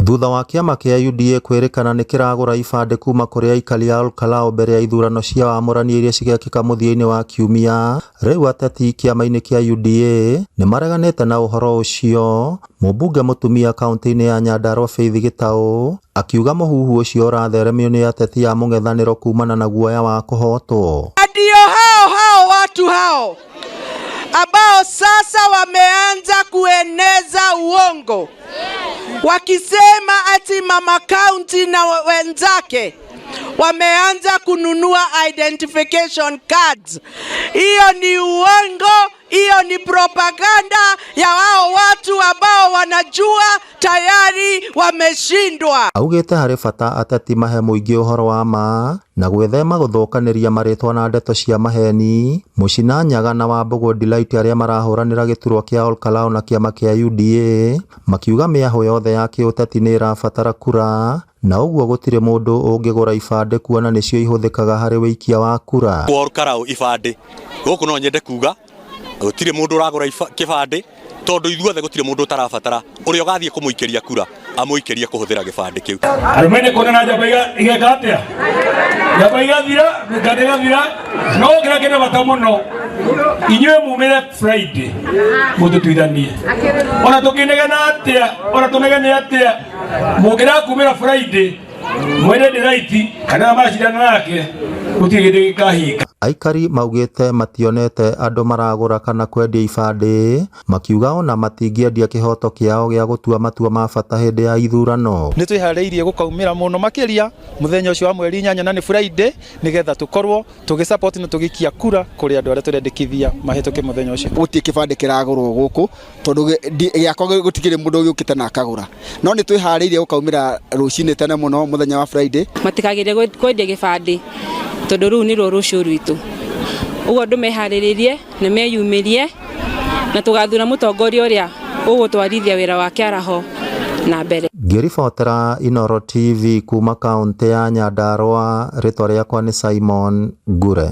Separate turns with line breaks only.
Thutha wa kĩama kĩa UDA kwĩrĩkana nĩ kĩragũra ibandĩ kuma kũrĩ aikari a Olkalau mbere ya ithurano cia wamũrani iria cigekĩka mũthia-inĩ wa kiumia, rĩu ateti kĩama-inĩ kĩa UDA nĩ mareganĩte na ũhoro ũcio. Mũmbunge mũtumia kaunti-inĩ ya Nyandarua Faith Gĩtaũ akiuga mũhuhu ũcio ũratheremio nĩ ateti a mũng'ethanĩro kumana na guoya wa kũhotwo.
Ndio hao hao watu hao ambao sasa wameanza kueneza uongo wakisema ati mama county na wenzake wameanza kununua identification cards. Hiyo ni uongo, hiyo ni propaganda ya wao watu ambao wanajua tayari wameshindwa.
Augĩte harĩ bata ateti mahe mũingĩ ũhoro wa ma na gwĩthema gũthũkanĩria marĩtwa na ndeto cia maheni. Mũcina Nyaga na Wambũgũ Delight arĩa marahũranĩra gĩturwa kĩa Olkalau na kĩama kĩa UDA makiuga mĩahũ yothe ya kĩũteti nĩ ĩrabatara kura na ũguo gũtirĩ mũndũ ũngĩgũra ibandĩ kuona nĩcio ihũthĩkaga harĩ wĩikia wa kura.
Kwa Olkalau ibandĩ gũkũ no nyende kuga gũtirĩ mũndũ ũragũra kĩbandĩ tondũ ithuothe gũtirĩ mũndũ ũtarabatara ũrĩa ũgathiĩ kũmũikĩria kura amũikĩrie kũhũthĩra gĩbandĩ kĩu.
Arũme nĩ kuona na njamba igeka atĩa? Njamba igathira, mĩkanda ĩgathira, no kĩrĩa kĩna bata mũno inyuĩ mumĩre Friday mũtũtuithanie, ona tũkĩnegena atĩa, ona tũnegene atĩa, mũngĩrega kumĩra Friday mwene Delight kana maracindana nake gũtirĩ kĩndũ gĩkahinga.
Aikari maugĩte mationete andũ maragũra kana kwendia ibandĩ, makiuga ona matingĩendia kĩhoto kĩao gĩa gũtua matua ma bata hĩndĩ ya ithurano.
Nĩ twĩharĩirie gũkaumĩra mũno makĩria mũthenya ũcio wa mweri 8 na nĩ Friday, nĩgetha tũkorwo tũgĩ support na tũgĩikia kura kũrĩ andũ arĩa tũrendekithia mahĩtũke mũthenya ũcio.
Gũtirĩ kĩbandĩ kĩragũrwo gũkũ tondũ gĩakwa gũtikĩrĩ mũndũ ũgĩũkĩte na akagũra, no nĩ twĩharĩirie gũkaumĩra rũcinĩ tene mũno mũthenya wa Friday.
Matikagĩrie kwendia gĩbandĩ tondũ rũu nĩruo rũciũ rwitũ, ũguo andũ meharĩrĩrie na meyumĩrie na tũgathura mũtongoria ũrĩa ũgũtwarithia wĩra wa kĩaraho na mbere.
Ngĩribotera Inooro TV kuma kaũntĩ ya Nyandarua, rĩtwa rĩakwa nĩ Simon Ngure.